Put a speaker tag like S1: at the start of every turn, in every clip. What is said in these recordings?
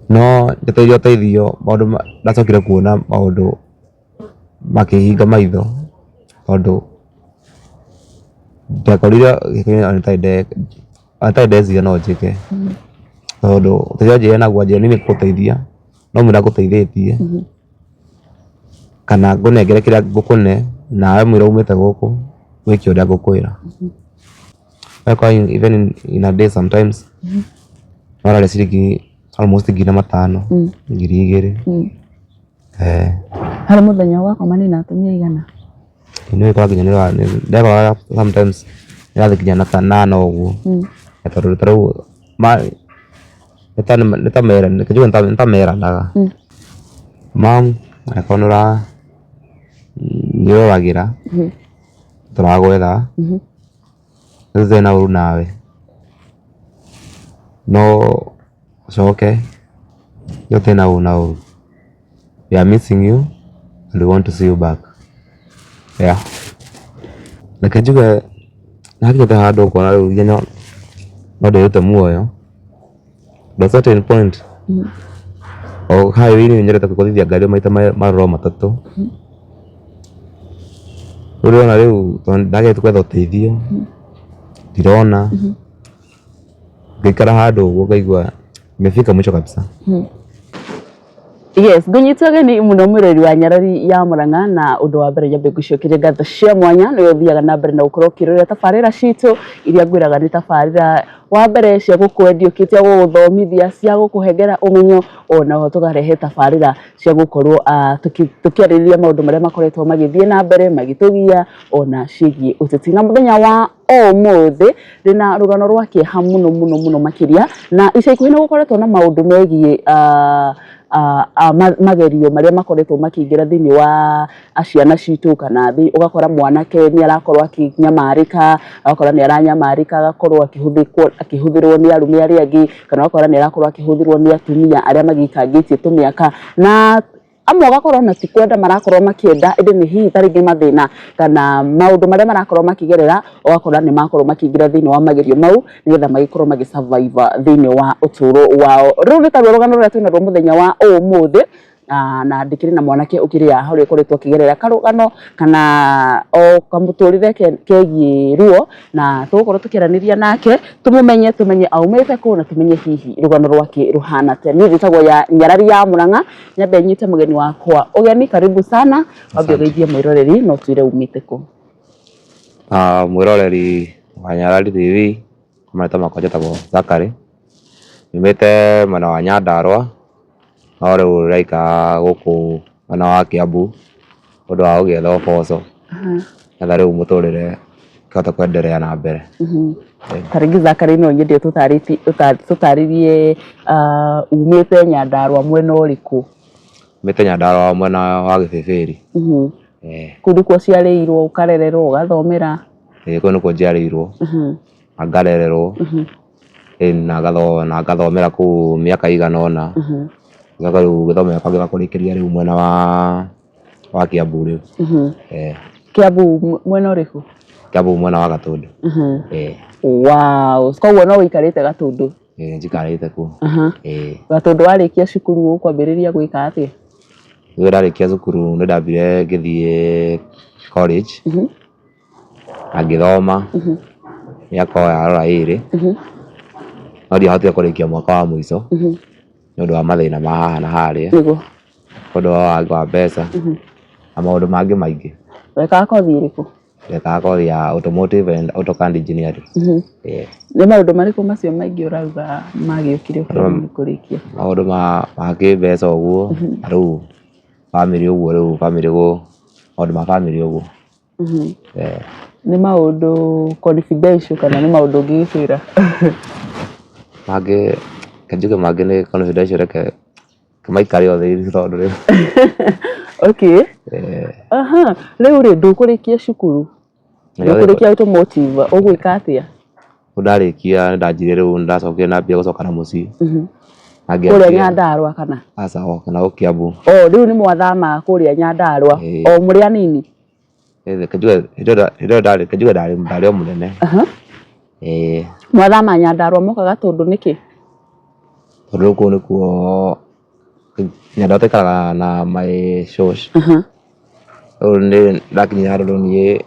S1: No njetereire ũteithio maũndũ ndacokire kuona maũndũ makĩhinga maitho tondũ ndekorire ona itarĩ ndeciria no njĩke. Tondũ ũteithio anjĩrire naguo anjĩrire niĩ nĩngũgũteithia no mwĩra ngũteithĩtie kana ngũnengere kĩrĩa ngũkũne nawe mwĩra umĩte gũkũ wĩke ũrĩa ngũkwĩra. Ũgakora even in a day sometimes no ũrarĩa ciringi almost 5,000, 2,000.
S2: Harĩ mũthenya ũgakomania na atumia aigana?
S1: Nĩ ũgũkora nginya ndekora sometimes nĩrathiĩ nginya na ta nana ũguo. Tondũ ta rĩu nĩ ta meranaga. Mum angĩkorwo nĩ ũroragĩra tũragwetha, tũtirĩ na ũru nawe, no ũcoke tũtirĩ na ũru na ũru. We are missing you and we want to see you back. Yeah. Reke njuge nĩ hakinyĩte handũ ũkona rĩu nginya no ndĩrute muoyo. At a certain point o highway-inĩ nĩ nyendete kũgũthithia ngari maita marora matatũ. Rĩu ndĩrona rĩu tondũ ndageretie gwetha ũteithio ndirona, ngaikara handũ ũguo ngaigua nimefika mwisho kabisa.
S2: Yes, ngũnyita ũgeni mũno mwĩroreri wa Nyarari ya Mũrang'a na ũndũ wa mbere nyambe ngũcokerie ngatho cia mwanya nĩwe ũthiaga na mbere na gũkorwo ũkĩrorera tabarĩra citũ iria ngwĩraga nĩ tabarĩra wa mbere cia gũkwendia cia gũgũthomithia cia gũkũhengera ũmenyo ona ho tũkarehe tabarĩra cia gũkorwo tũkĩarĩrĩria maũndũ marĩa makoretwo magĩthiĩ na mbere magĩtũgia ona ciĩgiĩ ũteti. Na mũthenya wa ũmũthĩ ndĩna rũgano rwa kĩeha mũno mũno mũno makĩria na ica ikuhĩ nĩ gũkoretwo na maũndũ megiĩ magerio marĩa makoretwo makĩingĩra thĩinĩ wa ciana citũ kana ũgakora mwanake nĩ arakorwo akĩnyamarĩka, ũgakora nĩ aranyamarĩka agakorwo akĩhũthĩrwo nĩ arũme arĩa angĩ, kana ũgakora nĩ arakorwo akĩhũthĩrwo nĩ atumia arĩa magĩikangĩtie tũmĩaka na amwe ũgakora ona ti kwenda marakorwo makĩenda ĩndĩ nĩ hihi ta rĩngĩ mathĩna kana maũndũ marĩa marakorwo makĩgerera ũgakora nĩ makorwo makĩingĩra thĩinĩ wa magerio mau nĩgetha magĩkorwo magĩ survive thĩinĩ wa ũtũũro wao. Rũrũ nĩ taruo rũgano rũrĩa twĩnaruo mũthenya wa ũmũthĩ na ndĩkĩrĩ na mwanake ũkĩrĩ haha ũrĩa ũkoretwo akĩgerera karũgano kana o kamũtũrĩre kegiĩ ruo na tũgũkorwo tũkĩaranĩria nake tũmũmenye tũmenye aumĩte kũ na tũmenye hihi rũgano rwake rũhana atĩa. Niĩ njĩtagwo ya Nyarari ya Mũrang'a, nyambe nyite mũgeni wakwa ũgeni, karibu sana, wambe ũgeithie mwĩroreri na ũtwĩre umĩte kũ.
S1: Mwĩroreri wa Nyarari TV, marĩtwa makwa njĩtagwo Zachary, nyumĩte mwena wa Nyandarũa, no rĩu ndĩraikara gũkũ mwena wa Kiambu nĩ ũndũ wa gũgĩetha ũboco, nĩgetha rĩu mũtũrĩre ũkĩhote kwenderea na mbere.
S2: Ta rĩngĩ Zachary no nyende ũtũtarĩrie umĩte Nyandarũa mwena ũrĩkũ?
S1: Nyumĩte Nyandarũa mwena wa Gĩbĩbĩri.
S2: Kũu nĩkuo ũciarĩirwo, ũkarererwo, ũgathomera?
S1: Ĩĩ kũu nĩkuo njiarĩirwo na ngarererwo na ngathomera kũu mĩaka ĩigana ũna, ngacoka rĩu gĩthomo gĩakwa ngĩũka kũrĩkĩria rĩu mwena wa Kiambu rĩu.
S2: Kiambu mwena ũrĩkũ?
S1: Kiambu mwena wa Gatũndũ.
S2: Wow, koguo no ũikarĩte Gatũndũ?
S1: Ĩĩ njikarĩte kuo.
S2: Gatũndũ warĩkia cukuru ũkwambĩrĩria gwĩka atĩa?
S1: Rĩrĩa ndarĩkia cukuru nĩ ndambire ngĩthiĩ college na ngĩthoma mĩaka o yarora ĩrĩ, no ndiahotire kũrĩkia mwaka wa mũico nĩ ũndũ wa mathĩna ma haha na harĩa, nĩ ũndũ wa wagi wa mbeca na maũndũ mangĩ maingĩ.
S2: Wekaga kothi ĩrĩkũ?
S1: Ndekaga kothi ya automotive and autocad engineering.
S2: Nĩ maũndũ marĩkũ macio maingĩ ũrauga magĩũkire ũkĩremwo nĩ kũrĩkia?
S1: Maũndũ ma kĩmbeca ũguo, na rĩu bamĩrĩ ũguo rĩu bamĩrĩ maũndũ ma bamĩrĩ ũguo.
S2: Nĩ maũndũ confidential kana nĩ maũndũ ũngĩgĩtwĩra?
S1: Mangĩ, reke njuge mangĩ nĩ confidential reke maikare o thĩinĩ tondũ rĩu.
S2: Okay. Rĩu rĩ ndũkũrĩkia cukuru, ndũkũrĩkia automotive, ũgwĩka atĩa?
S1: Rĩu ndarĩkia nĩ ndanjirie rĩu nĩ ndacokire ndambia gũcoka na mũciĩ.
S2: Kũrĩa Nyandarũa kana?
S1: Aca na gũkũ Kiambu.
S2: Oh, rĩu nĩ mwathama kũrĩa Nyandarũa o mũrĩ anini?
S1: Reke njuge ndarĩ o mũnene.
S2: Mwathama Nyandarũa moka Gatũndũ nĩkĩ?
S1: Tondũ rĩu kũu nĩkuo Nyandarũa twaikaraga na my shosh. Rĩu nĩ ndakinyire handũ rĩu niĩ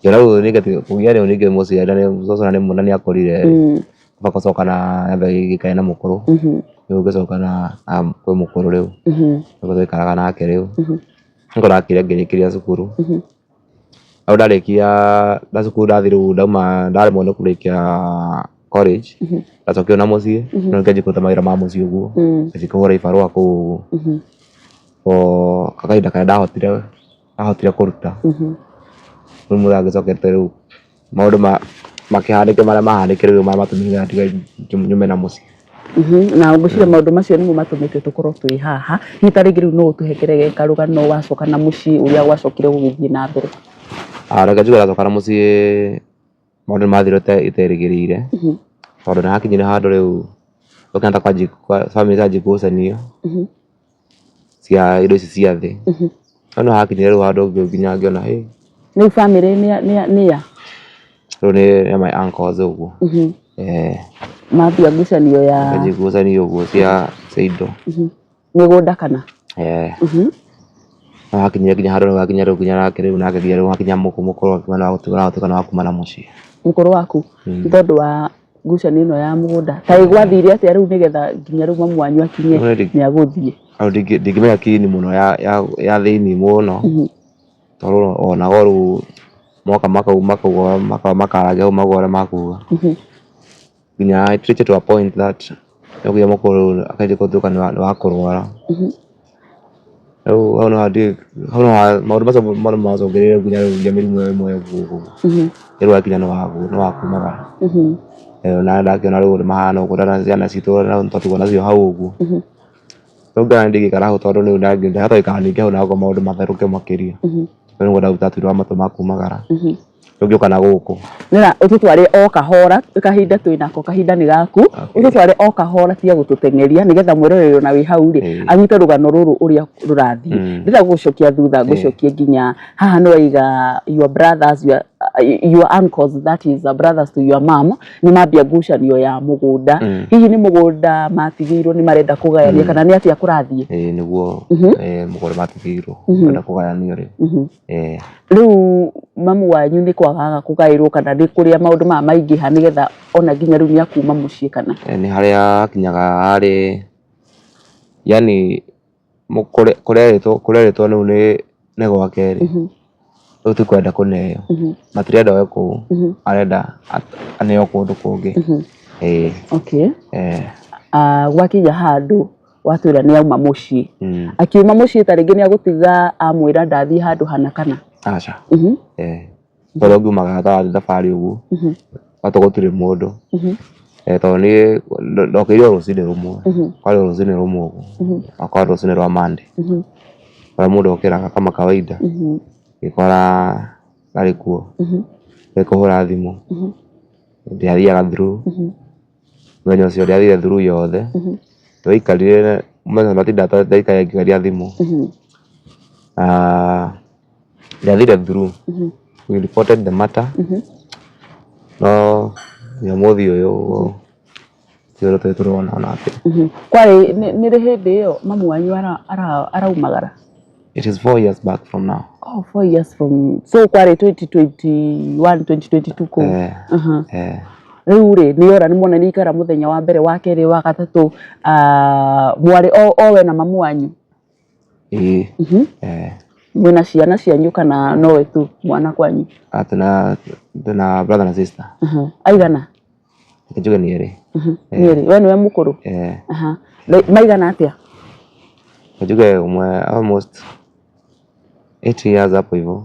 S1: ngĩona rĩu ningĩ kũgĩa rĩu ningĩ mũciĩ cũcũ na nĩ akũrire kaba gũcoka na nyambe gĩikare na mũkũrũ. Rĩu ngĩcoka na kwĩ mũkũrũ rĩu, nĩguo twaikaraga nake rĩu. Nĩguo ndakire ngĩrĩkĩria cukuru. Hau ndarĩkia na cukuru ndathiĩ rĩu ndauma ndaremwo nĩ kũrĩkia college, ndacokire na mũciĩ, no ngĩanjia kũruta mawĩra ma mũciĩ ũguo, ngĩthiĩ kũhũra ibarũa kũu ũguo. O kahinda karĩa ndahotire ndahotire kũruta, rĩu mũthenya ngĩcokete rĩu maũndũ makĩhanĩka marĩa mahanĩkire rĩu marĩa matũmire ndige nyume na mũciĩ.
S2: Na ngwĩciria maũndũ macio nĩmo matũmĩte tũkorwo twĩ haha. Hihi ta rĩngĩ rĩu no ũtũhengere karũgano wacoka na mũciĩ ũrĩa gwacokire gũgĩthiĩ na mbere?
S1: Reke njuge ndacoka na mũciĩ maũndũ nĩ mathire iterĩgĩrĩire, tondũ nĩ hakinyire handũ rĩu ũkĩhota bamĩrĩ cianjia ngucanio cia indo ici cia thĩ. No nĩ hakinyire rĩu handũ nginya ngĩona hĩ.
S2: Rĩu bamĩrĩ nĩ ya?
S1: Rĩu nĩ ya my uncles ũguo.
S2: Mambia ngucanio ya?
S1: Manjia ngucanio ũguo cia indo.
S2: Mĩgũnda kana?
S1: No hakinyire nginya handũ rĩu hakinya rĩu nginya nake rĩu nake nginya rĩu hakinya mũkũrũ akiuga nĩ wa kuma na mũciĩ.
S2: Mũkũrũ waku? Nĩ tondũ wa ngucanio ĩno ya mũgũnda. Ta gwathire atĩa rĩu nĩgetha nginya rĩu mamu wanyu akinye nĩ agũthiĩ?
S1: Ndingĩmenya kiini mũno ya thĩiniĩ mũno, tondũ onago rĩu moka makauga makaragia hau mauga ũrĩa makuga. Nginya it reached to a point that no nginya mũkũrũ akanjia gũtuĩka nĩ wa kũrwara. Rĩu hau no hau no maũndũ macio nĩmo macũngĩrĩirie nginya rĩu nginya mĩrimũ ĩmwe ũguo. Rĩu akinya nĩ wa kumagara. Na ndakĩona rĩu ũrĩa mahana ũguo na ciana citũ twatigwo nacio hau ũguo. Rĩu ngĩona ndingĩikara hau tondũ rĩu ndingĩhota gũikara ningĩ hau na maũndũ matherũke makĩria. Rĩu nĩguo ndatuire matua ma kumagara. Rĩu ngĩũka na gũkũ.
S2: Nĩra ũtũtware o kahora kahinda twĩ nako kahinda nĩ gaku. Ũtũtware o kahora tiga gũtũteng'eria nĩgetha mwĩroreri ona wĩ hau rĩ anyite rũgano rũrũ ũrĩa rũrathiĩ. Ndĩrenda gũgũcokia thutha ngũcokie nginya haha nĩ waiga your brothers your uncles that is brothers to your mom nĩ mambia ngucanio ya mũgũnda. Hihi nĩ mũgũnda matigĩirwo nĩ marenda kũgayania kana nĩ atĩa kũrathiĩ?
S1: Ĩĩ nĩguo mũgũnda matigĩirwo marenda kũgayanio rĩu.
S2: Rĩu mamu wanyu nĩ kwagaga kũgaĩrwo kana nĩ kũrĩa maũndũ maya maingĩha nĩgetha ona nginya rĩu nĩ akuma mũciĩ kana?
S1: Nĩ harĩa hakinyaga harĩ yani kũrerĩtwo rĩu nĩ gwake rĩ, rĩu ti kwenda kũneo. Matirenda oe kũu, arenda aneo kũndũ kũngĩ. Ĩĩ.
S2: Okay. Gwakinya handũ watwĩra nĩ auma mũciĩ. Akiuma mũciĩ ta rĩngĩ nĩ agũtiga amwĩra ndathiĩ handũ hana kana?
S1: Aca. Tondũ ngiumaga ndathiĩ thabarĩ ũguo, gwatũ gũtirĩ mũndũ. Tondũ niĩ ndokĩrire o rũcinĩ rũmwe, kwarĩ o rũcinĩ rũmwe ũguo, na kwarĩ rũcinĩ rwa Monday. Ũrĩa mũndũ okĩraga kama kawaida, ngĩkora ndarĩ kuo. Ngĩkũhũra thimũ, ndiathiaga through. Mũthenya ũcio ndiathire through yothe, twaikarire mũthenya ndatinda ndaikarire ngĩaria thimũ. Ndiathire through, we reported the matter, no nginya ũmũthĩ ũyũ gũtirĩ ũndũ tũrĩ tũrona ona atĩa.
S2: Kwarĩ nĩ rĩ hĩndĩ ĩyo mamu wanyu araumagara?
S1: It is 4 years back from now.
S2: Oh, 4 years from so kwarĩ 2021 2022 kũu.
S1: Eh.
S2: Rĩu rĩ nĩ ora nĩ mwona nĩ ikara mũthenya wa mbere wa kerĩ wa gatatũ, mwarĩ o we na mamu wanyu?
S1: Ĩĩ. Eh.
S2: Mwĩna ciana cianyu kana nowe tu mwana kwanyu?
S1: Tuna brother na sister.
S2: Aigana?
S1: Reke njuge nĩ erĩ.
S2: Nĩ erĩ. We nĩwe mũkũrũ?
S1: Eh.
S2: Maigana atĩa?
S1: Reke njuge ũmwe almost 8 years hapo hivyo.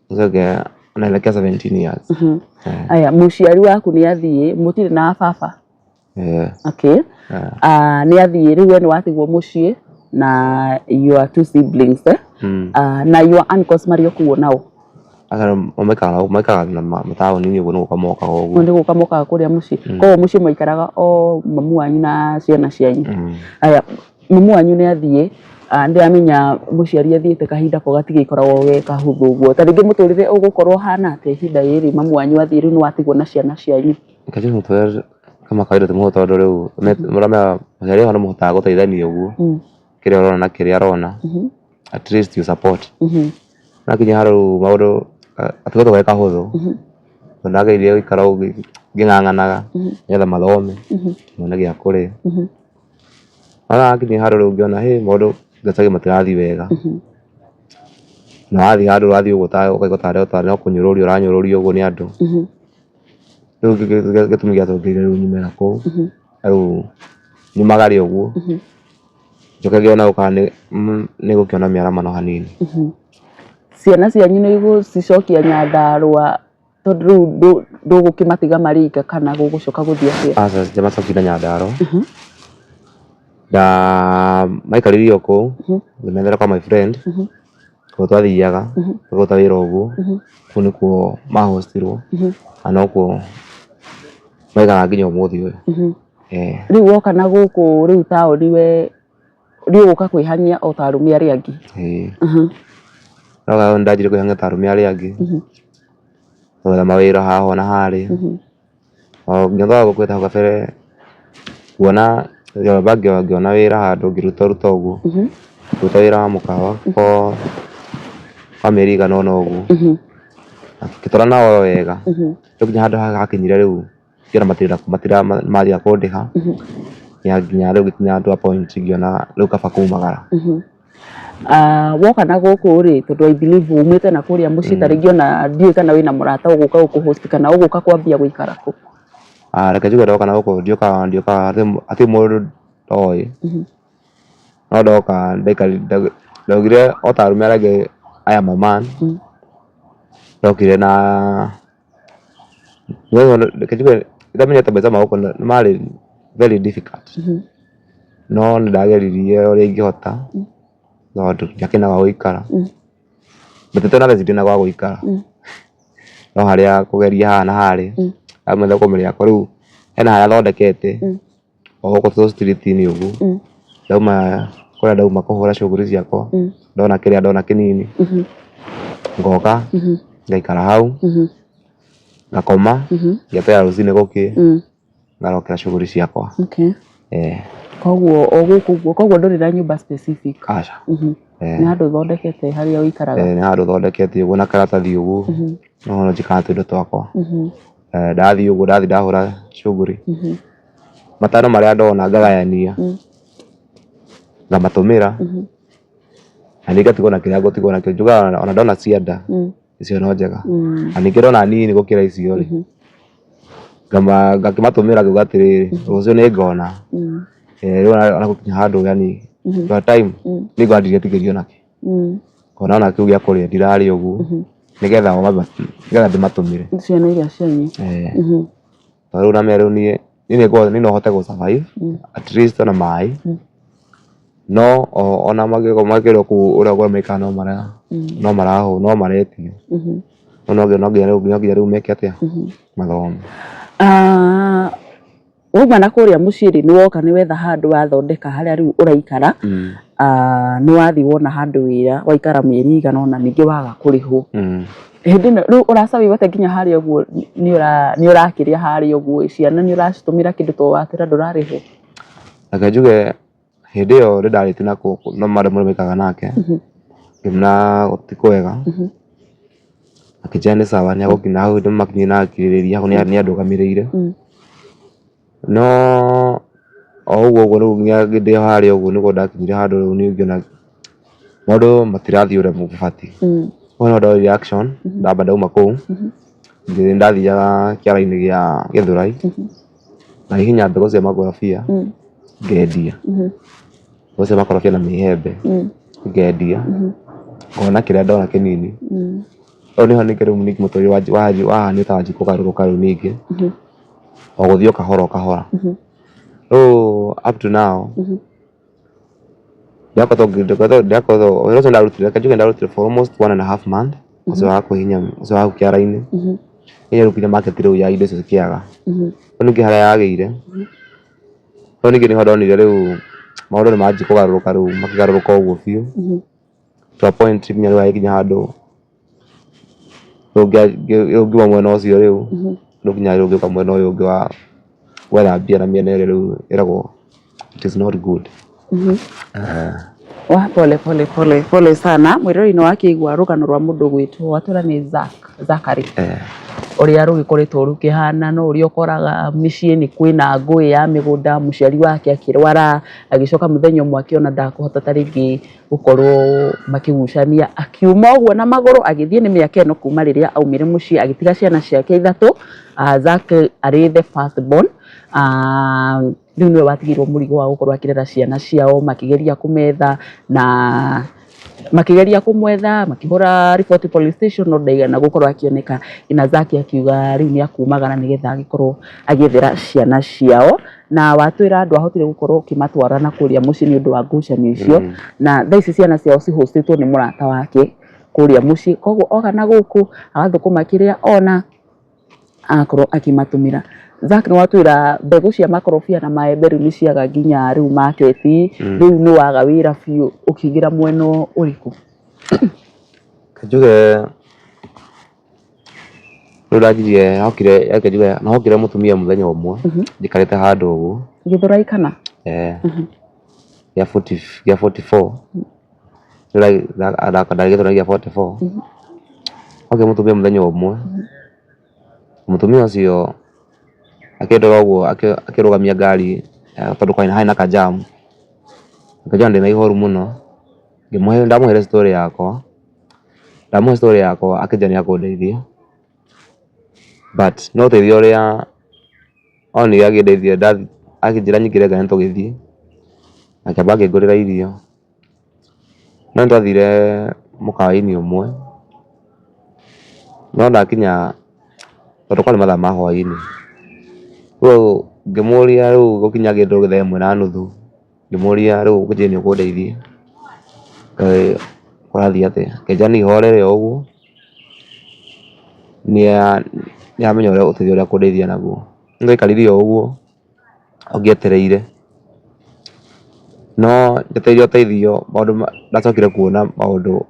S1: Ũcio ũngĩ anaelekea 17 years.
S2: Aya, mũciari waku nĩ athiĩ, mũtirĩ na baba?
S1: Eh.
S2: Okay. Nĩ athiĩ rĩu we nĩ watigwo mũciĩ na your two siblings, eh? Na your uncles marĩ o kuo nao?
S1: Aca maikaraga na mataũni-inĩ ũguo nĩ gũka mokaga ũguo.
S2: Nĩ gũka mokaga kũrĩa mũciĩ. Koguo mũciĩ mwaikaraga o mamu wanyu na ciana cianyu. Aya, mamu wanyu nĩ athiĩ, ndĩramenya mũciari athiĩte kahinda ko gatigĩkoragwo ge kahũthũ ũguo. Ta rĩngĩ mũtũrĩre ũgũkorwo ũhana atĩa ihinda rĩrĩ mamu wanyu athiĩ rĩu nĩ watigwo na ciana cianyu?
S1: Kama kawaida ti mũhũthũ tondũ rĩu mũramenya mũciari ho nĩ mũhotaga gũteithania ũguo, kĩrĩa ũrona na kĩrĩa arona, at least you support. Nakinya harũ maũndũ gatigoto ge kahũthũ, tondũ ndageririe gũikara ũguo ngĩng'ang'anaga nĩgetha mathome, mone gĩa kũrĩa. No hakinya handũ rĩu ngĩona hĩ maũndũ gĩcagi matirathiĩ wega. Na wathiĩ handũ ũrathiĩ ũguo ũkaigua tarĩ no kũnyũrũrio ũranyũrũrio ũguo nĩ andũ. Rĩu gĩtũmi gĩatũngĩrĩire rĩu nyume na kũu, rĩu nyumagare ũguo, njoke ngĩona gũka nĩ gũkĩona mĩaramano hanini.
S2: Ciana cianyu nĩ igũcicokia Nyandarũa tondũ rĩu ndũgũkĩmatiga marĩ ika kana gũgũcoka gũthiĩ atĩa?
S1: Aca ndiamacokire na Nyandarũa. Ndamaikarire o kũu, ngĩmethera kwa my friend, kũrĩa twathiaga tũkaruta wĩra ũguo, kũu nĩkuo mahostirwo na nokuo maikaraga nginya ũmũthĩ ũyũ.
S2: Rĩu woka na gũkũ rĩu taũni we nĩ ũgũka kwĩhang'ia o ta arũme arĩa angĩ?
S1: Ĩĩ. Ndoka nĩndanjirie kwĩhang'ia ta arũme arĩa angĩ, gwetha mawĩra haha na harĩa, o nginya twaga gũkwĩta hau kabere kuona ngĩona wĩra handũ ngĩruta ruta ũguo, ngĩruta wĩra wa mũkawa kwa mĩeri ĩigana ũna ũguo, ngĩtwarana nao oro wega, rĩu nginya handũ hakinyire rĩu ngĩona matiga kũndĩha, nginya rĩu ngĩkinya to a point ngĩona rĩu kaba kumagara.
S2: Woka na gũkũ rĩ, tondũ I believe umĩte na kũrĩa mũciĩ ta rĩngĩ ona ndiũĩ kana wĩna mũrata ũgũka gũkũ host kana ũgũka kwambia gũikara kũ?
S1: Reke njuge ndoka na gũkũ ndiũkaga hatirĩ mũndũ ndoĩ, no ndoka ndaugire o ta arũme arĩa angĩ I am a man, ndokire na reke njuge ndamenyete maica ma gũkũ nĩ marĩ very difficult, no nĩ ndageririe ũrĩa ingĩhota tondũ ndiakĩrĩ na gwa gũikara, but ona thaa ici ndĩna gwa gũikara, no harĩa kũgeria haha na harĩa, ndametha kũmĩrĩa rĩu hena harĩa thondekete o gũkũ tũ street -inĩ ũguo, ndauma kũrĩa ndauma kũhũra shughuli ciakwa, ndona kĩrĩa ndona kĩnini, ngoka ngaikara hau, ngakoma, ngeterera rũcinĩ gũkĩe, ngarokera shughuli ciakwa.
S2: Koguo o gũkũ ũguo, koguo ndũrĩ na nyũmba specific?
S1: Aca.
S2: Nĩ handũ ũthondekete harĩa ũikaraga?
S1: Nĩ handũ thondekete ũguo na karatathi ũguo, no njikaraga tũindo twakwa. Ndathiĩ ũguo ndathiĩ ndahũra shughuli, matano marĩa ndona ngagayania, ngamatũmĩra, na niĩ ngatigwo na kĩrĩa ngũtigwo nakĩo. Njugaga ona ndona cia nda, icio no njega. Na ningĩ ndona nini gũkĩra icio rĩ, ngakĩmatũmĩra ngauga atĩrĩrĩ, rũciũ nĩ ngona. Rĩu ona gũkinya handũ yani to a time nĩ ngona ndiretigĩria onakĩ. Ngona ona kĩu gĩa kũrĩa ndirarĩa ũguo, nĩgetha ndĩmatũmĩre.
S2: Ciana iria cianyu?
S1: Tondũ rĩu namenya rĩu niĩ niĩ no hote gũ survive at least ona maĩ, no ona makĩrwo kũu ũrĩa maikaraga no marahũ no maretio. No nginya rĩu meke atĩa, mathome.
S2: Wauma na kũrĩa mũciĩ rĩ, nĩ woka nĩ wetha handũ wathondeka harĩa rĩu ũraikara, nĩ wathiĩ wona handũ wĩra waikara mĩeri ĩigana ũna ningĩ waga kũrĩhwo. Hĩndĩ ĩno rĩu ũra survive atĩa nginya harĩa ũguo nĩ ũrakĩrĩa harĩa ũguo, ciana nĩ ũracitũmĩra kĩndũ tondũ watwĩra ndũrarĩhwo?
S1: Reke njuge hĩndĩ ĩyo nĩ ndarĩtie na madam ũrĩa maikaraga nake, ngĩmwĩra ti kwega, akĩnjĩra nĩ sawa nĩ egũkinya hau nĩmakinyire na akirĩrĩria hau nĩ andũgamĩrĩire. No o ũguo ũguo rĩu nginya ndĩ harĩa ũguo nĩguo ndakinyire handũ rĩu niĩ ngĩona maũndũ matirathiĩ ũrĩa gũbatiĩ. Koguo no ndoire action ndamba ndauma kũu, ngĩthiĩ ndathiaga kĩara-inĩ gĩa Gĩthũrai, ngahihinya mbegũ cia makorobia ngendia. Mbegũ cia makorobia na mĩembe ngendia, ngona kĩrĩa ndona kĩnini. Hau nĩho ningĩ rĩu ningĩ mũtũrĩre wahanire ta wanjia kũgarũrũka rĩu ningĩ, o gũthiĩ o kahora o kahora. Rĩu up to now, ndĩrakoretwo wĩra ũcio ndarutire, reke njuge ndarutire for almost 1.5 month, ũcio wa kũhihinya ũcio wa hau kĩara-inĩ, nginya rĩu nginya market rĩu ya indo icio cikĩaga. Rĩu ningĩ harĩa yagĩire, hau ningĩ nĩho ndonire rĩu maũndũ nĩ manjia kũgarũrũka rĩu makĩgarũrũka ũguo biũ, to a point nginya rĩu hagĩkinya handũ rĩu ngiuma mwena ũcio rĩu, rĩu nginya rĩu ngĩũka mwena ũyũ ũngĩ wa Gwetha mbia na mĩena ĩrĩa rĩu ĩragwo it is not good.
S2: Wa pole pole pole pole sana mwĩrori-inĩ wa kĩigua rũgano rwa mũndũ gwĩtwo watwĩra nĩ Zack Zachary ũrĩa rũgĩkoretwo rũkĩhana no ũrĩa ũkoraga mĩciĩ nĩ kwĩna ngũĩ ya mĩgũnda mũciari wake akĩrwara agĩcoka mũthenya ũmwe akĩona ndakũhota ta rĩngĩ gũkorwo makĩgucania akiuma ũguo na magũrũ agĩthiĩ nĩ mĩaka ĩno kuma rĩrĩa aumire mũciĩ agĩtiga ciana ciake ithatũ. Zack arĩ the first born, rĩu nĩwe watigĩirwo mũrigo wa gũkorwo akĩrera ciana ciao makĩgeria kũmetha na makĩgeria kũmwetha makĩhũra riboti police station no ndaigana gũkorwo akĩoneka ina Zack akiuga rĩu nĩ akumagara nĩgetha agĩkorwo agĩethera ciana ciao na watwĩra ndwahotire gũkorwo ũkĩmatwara na kũrĩa mũciĩ nĩ ũndũ wa ngucanio icio na thaa ici ciana ciao cihũcĩtwo nĩ mũrata wake kũrĩa mũciĩ koguo oka na gũkũ agathũkũma kĩrĩa ona agakorwo akĩmatũmĩra. Zack nĩ watwĩra mbegũ cia makorobia na maembe rĩu nĩ ciaga nginya rĩu market rĩu nĩ waga wĩra biũ ũkĩingĩra mwena ũrĩkũ?
S1: Njuge rĩu ndanjirie hokire reke njuge nahokire mũtumia mũthenya ũmwe njikarĩte handũ ũguo.
S2: Gĩthũrai kana?
S1: Eh, gĩa 40 gĩa 44 rĩu ndarĩ Gĩthũrai gĩa 44 hokire mũtumia mũthenya ũmwe. Mũtumia ũcio akĩndora ũguo akĩrũgamia ngari tondũ kwarĩ harĩ na kajam akĩnjĩra ndĩna ihoru mũno ngĩmũhe ndamũheire story yakwa ndamũhe story yakwa akĩnjĩra nĩ ekũndeithia but no ũteithio ũrĩa onire akĩndeithia akĩnjĩra nyingĩre ngari tũgĩthiĩ akĩamba akĩngũrĩra irio no nĩtwathire mũkawa-inĩ ũmwe no ndakinya tondũ kwarĩ mathaa ma hwaĩ-inĩ rĩu ngĩmũria rĩu gũkinya kĩndũ thaa ĩmwe na nuthu ngĩmũria rĩu ũkũnjĩra nĩ ũkũndeithia kũrathiĩ atĩa akĩnjĩra niĩ horere o ũguo nĩaramenya ũrĩa ũteithio ũrĩa ekũndeithia naguo. Nĩndaikarire o ũguo o ngĩetereire no njetereire ũteithio maũndũ ndacokire kuona maũndũ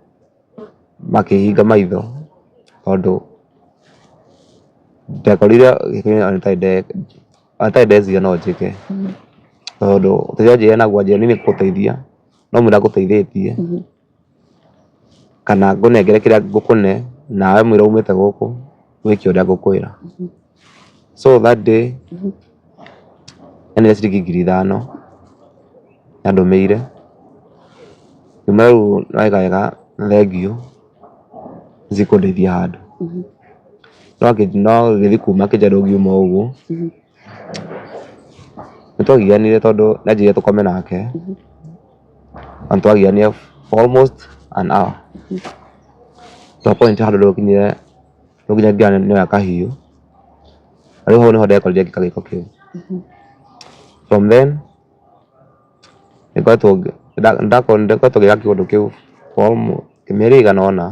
S1: makĩhinga maitho tondũ ndekorire ona itarĩ ndeciria no njĩke tondũ ũteithio anjĩrire naguo anjĩrire niĩ nĩngũgũteithia no mwĩra ngũteithĩtie kana ngũnengere kĩrĩa ngũkũne nawe mwĩra umĩte gũkũ wĩke ũrĩa ngũkwĩra. So that day nĩanire ciringi 5,000 nĩandũmĩire ngiuma rĩu wega wega thengiũ nĩcikũndeithia handũ. No gĩthiĩ kuma akĩnjĩra ndũngiuma ũguo nĩtwagianire tondũ nĩanjĩrire tũkome nake na nĩtwagianire for almost an hour to a point handũ rũkinyire rĩu nginya ngĩona nĩoya kahiũ na rĩu hau nĩho ndekorire ngĩka gĩko kĩu. From then nĩngoretwo ngĩka kĩũndũ kĩu for almost mĩeri ĩigana ũna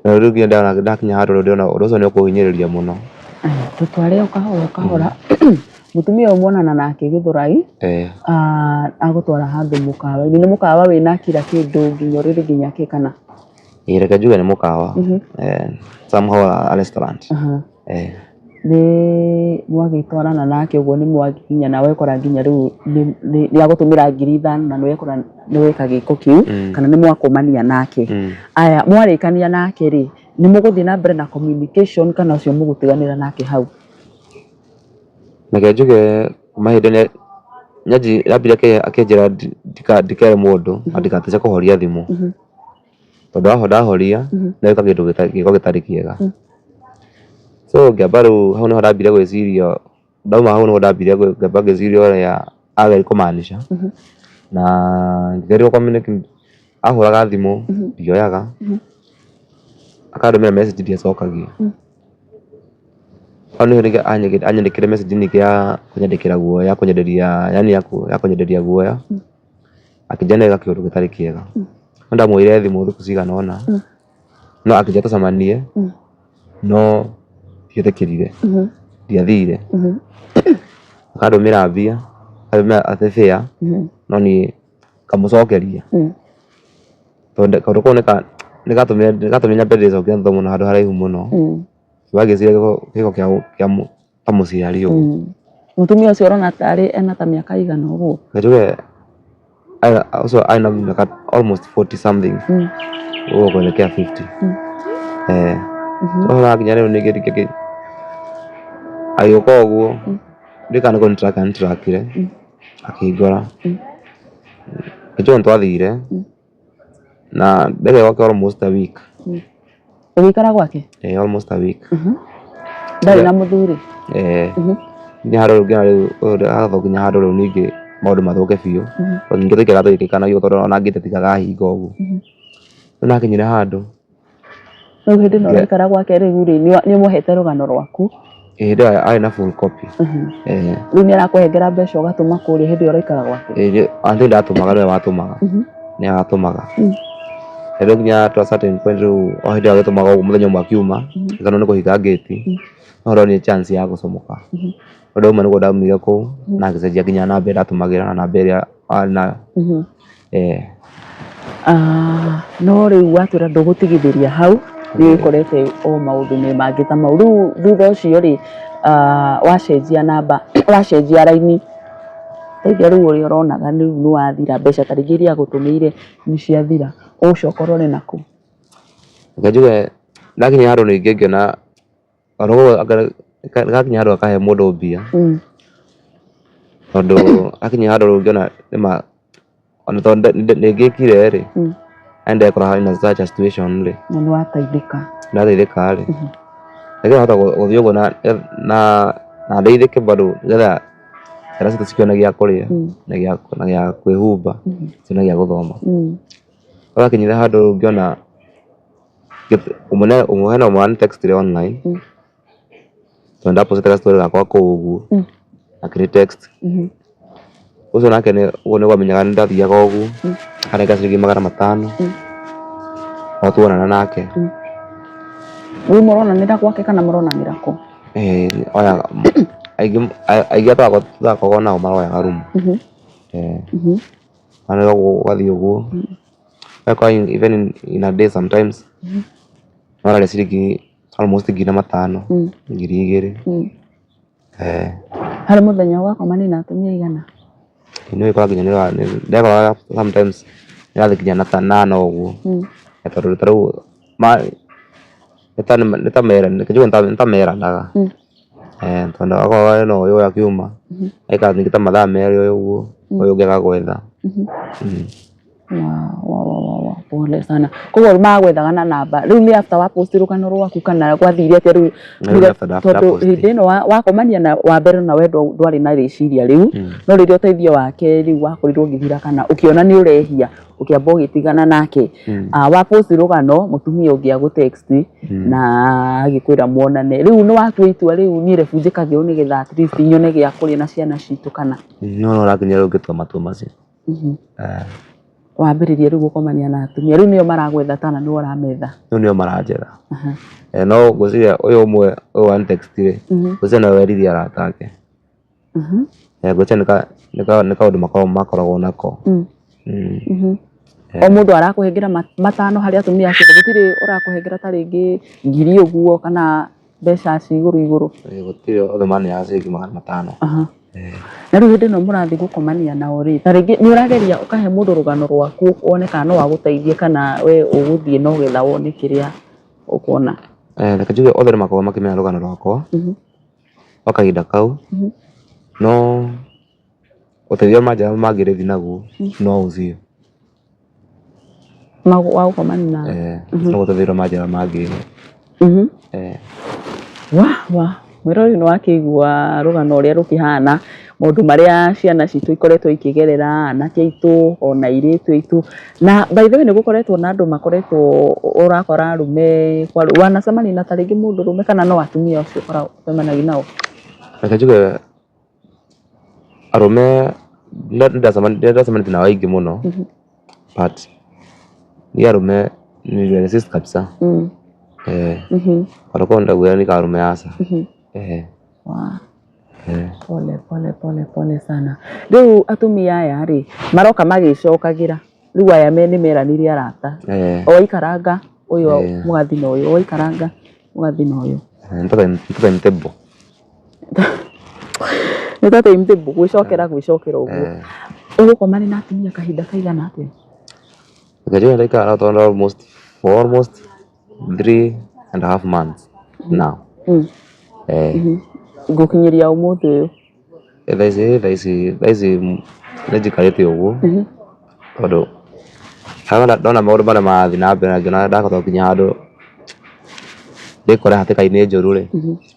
S1: na rĩu nginya ndakinya handũ rĩu ndĩrona ũndũ ũcio nĩ ũkũhinyĩrĩria mũno.
S2: Tũtware o kahora o kahora mũtumia ũyũ muonana nake Gĩthũrai agũtwara handũ mũkawa-inĩ nĩ mũkawa wĩna kila kĩndũ nginya ũrĩrĩ nginya kĩ kana?
S1: Ĩĩ reke njuge nĩ mũkawa somehow a restaurant.
S2: Nĩ mwagĩtwarana nake ũguo nĩ mwakinya na wekora nginya rĩu nĩ agũtũmĩra 5,000 na nĩwekora nĩweka gĩko kĩu kana nĩ mwakomania nake. Aya mwarĩkania nake rĩ nĩ mũgũthiĩ na mbere na communication kana ũcio mũgũtiganĩra nake hau?
S1: Reke njuge kuma hĩndĩ ĩrĩa ambire akĩnjĩra ndikere mũndũ na ndigatĩce kũhoria thimũ tondũ ndahoria nĩweka kĩndũ gĩko gĩtarĩ kĩega. So ngĩamba rĩu hau nĩho ndambire gwĩciria ndauma hau nĩho ndambire ngĩamba ngĩciria ũrĩa ageria kũmaanisha na ngĩgeria ahũraga thimũ ndioyaga akandũmĩra message ndiacokagia. Hau nĩho rĩngĩ anyandĩkĩire message ningĩ ya kũnyandĩkĩra guoya ya kũnyenderia yaani ya kũnyenderia guoya akĩnjĩra nĩweka kĩũndũ gĩtarĩ kĩega. No ndamũhũrĩire thimũ thikũ cigana ũna no akĩnjĩra tũcemanie no ndietĩkĩrire ndiathire. Akandũmĩra mbia akandũmĩra atĩ fare no niĩ ngamũcokeria tondũ kaũndũ kau nĩgatũmire nyambe ndĩcokie na thutha mũno handũ haraihu mũno. Ngĩciria gĩko kĩa Ta mũciari ũguo.
S2: Mũtumia ũcio ũrona tarĩ ena ta mĩaka igana ũguo?
S1: Njuge ũcio arĩ na mĩaka almost 40 something ũguo kuelekea 50. Eh. Ũhoro nginya rĩu ningĩ ningĩ agĩũka ũguo ndiũĩ kana nĩ kũnĩ-track anĩ-track-ire akĩngora. Njuge nĩ twathire na ndaikara gwake almost a week.
S2: Ũgĩikara gwake?
S1: Eh, almost a week.
S2: Ndarĩ na mũthuri?
S1: Eh. Nginya handũ rĩu nginya rĩu hagathoka nginya handũ rĩu ningĩ maũndũ mathũke biũ. Tondũ ningĩ twaikaraga tũgĩkĩkanagia tondũ ona ngĩte hinga ũguo. Rĩu nakinyire handũ
S2: Rĩu hĩndĩ ĩno ũraikara gwake rĩu rĩ, nĩ ũmũhete rũgano rwaku?
S1: Hĩndĩ ĩyo arĩ na full copy. Eh.
S2: Rĩu nĩ arakũhengera mbeca ũgatũma kũrĩa hĩndĩ ĩyo ũraikara gwake?
S1: Ĩĩ aunty ndatũmaga nĩwe watũmaga. Nĩwe watũmaga. Rĩu nginya to a certain point rĩu o hĩndĩ ĩyo agĩtũmaga ũguo mũthenya ũmwe akiuma ngĩona nĩ kũhinga ngĩti no ndonire chance ya gũcomoka. Ũndũ ũmwe nĩguo ndaumire kũu na ngĩcenjia nginya namba ĩrĩa ndatũmagĩra na namba ĩrĩa arĩ nayo. Eh.
S2: No rĩu watwĩra ndũgũtigithĩria hau nĩ wĩkorete o maũndũ-inĩ mangĩ ta mau. Rĩu thutha ũcio rĩ, wacenjia namba, wacenjia raini, ũteithio rĩu ũrĩa ũronaga rĩu nĩ wathira, mbeca ta rĩngĩ iria agũtũmĩire nĩ ciathira, ũgũcoka ũrore nakũ?
S1: Reke njuge ndakinya handũ ningĩ ngĩona gakinya handũ gakahe mũndũ mbia tondũ hakinya handũ rĩu ngĩona nĩma ona tondũ nĩngĩkire rĩ na ndekora in such a situation rĩ
S2: Na nĩ wateithĩka.
S1: Ndateithĩka rĩ, nĩgetha hote gũthiĩ ũguo na ndeithĩke bado nĩgetha ciana citũ cikĩone gĩa kũrĩa na gĩa kwĩhumba na gĩa gũthoma. Hagakinyire handũ rĩu ngĩona hena ũmwe wani text ire online tondũ nda post ga story gakwa kũu ũguo akĩnĩ text. Ũcio nake ũguo nĩguo amenyaga nĩ ndathiaga ũguo akanengera ciringi 500 o tuonana nake.
S2: Rĩu mũronanĩra gwake kana mũronanĩra kũ?
S1: Oyaga aingĩ aingĩ arĩa tũrakoragwo nao maroyaga rumu. Ũgathiĩ ũguo ũgakora even in a day sometimes no ũrarĩa ciringi almost 5,000, 2,000.
S2: Harĩ mũthenya ũgakomania na atumia aigana?
S1: Nĩ ũgĩkora nginya ndekoraga sometimes nĩrathiĩ nginya na ta nana ũguo tondũ ta rĩu nĩ ta meranaga tondũ akorwo hena ũyũ ũyũ akiuma aikara ningĩ ta mathaa 2 ũguo ũyũ ũngĩ agagwetha.
S2: Pole sana. Koguo magwethaga na namba. Rĩu nĩ after wa post rũgano rwaku kana gwathire atĩa rĩu? Tondũ hĩndĩ ĩno wakomania na wa mbere na we ndwarĩ na rĩciria rĩu, no rĩrĩa ũteithio wake rĩu wakorirwo ũgĩthira kana ũkĩona nĩ ũrehia ũkĩamba ũgĩtigana nake. Wa post rũgano mũtumia ũngĩ agũ text na agĩkwĩra muonane. Rĩu nĩ watua itua rĩu niĩ rebu njĩkage ũũ nĩgetha at least nyone gĩa kũrĩa na ciana citũ kana?
S1: No ũrakinya rĩu ngĩtua matua macio.
S2: Wambĩrĩria rĩu gũkomania na atumia rĩu nĩo maragwetha kana nĩwe ũrametha?
S1: Rĩu nĩo maranjetha. No ngwĩciria ũyũ ũmwe ũyũ wani text rĩ, ngwĩciria nĩwe weririe arata ake. Ngwĩciria nĩ kaũndũ makoragwo nako.
S2: O mũndũ arakũhengera 500 harĩ atumia acio, gũtirĩ ũrakũhengera ta rĩngĩ 1,000 ũguo kana mbeca ci igũrũ igũrũ?
S1: Gũtirĩ, othe maneaga ciringi 500.
S2: Na rĩu hĩndĩ ĩno mũrathiĩ gũkomania nao rĩ, ta rĩngĩ nĩ ũrageria ũkahe mũndũ rũgano rwaku wone kana no agũteithie kana we ũgũthiĩ no getha wone kĩrĩa ũkuona?
S1: Reke njuge othe nĩ makoragwo makĩmenya rũgano rwakwa o kahinda kau, no ũteithio manjĩra mangĩrĩthi naguo no ũcio.
S2: Wa gũkomania nao?
S1: No ũteithio ũrĩa manjĩra mangĩ.
S2: Wa mwĩroreri nĩ wakĩigua rũgano ũrĩa rũkĩhana, maũndũ marĩa ciana citũ ikoretwo ikĩgerera, anake aitũ ona airĩtu aitũ. Na by the way nĩ gũkoretwo na andũ makoretwo ũrakora arũme, wanacemania na ta rĩngĩ mũndũrũme kana no atumia acio ũcemanagia nao?
S1: Reke njuge arũme nĩ ndacemanĩtie nao aingĩ mũno but niĩ arũme nĩ resist kabisa. Ona korwo ndaugire nĩ arũme aca.
S2: Pole pole pole pole sana. Rĩu atumia aya rĩ, maroka magĩcokagĩra, rĩu aya nĩ meranĩire arata, o waikaranga ũyũ mũgathi na ũyũ, o waikaranga mũgathi na ũyũ.
S1: Nĩ ta timetable.
S2: Nĩ ta timetable gwĩcokera gwĩcokera ũguo. Ũgũkomani na atumia kahinda kaigana atĩa?
S1: Reke njuge ndaikara nao tondũ almost for almost 3.5 months now.
S2: Ngũkinyĩria ũmũthĩ ũyũ.
S1: Thaa ici nĩ njikarĩte ũguo tondũ harĩa ndona maũndũ marĩa marathiĩ na mbere na ngĩona ndahota gũkinya handũ ndĩkore hatĩka-inĩ njũru rĩ,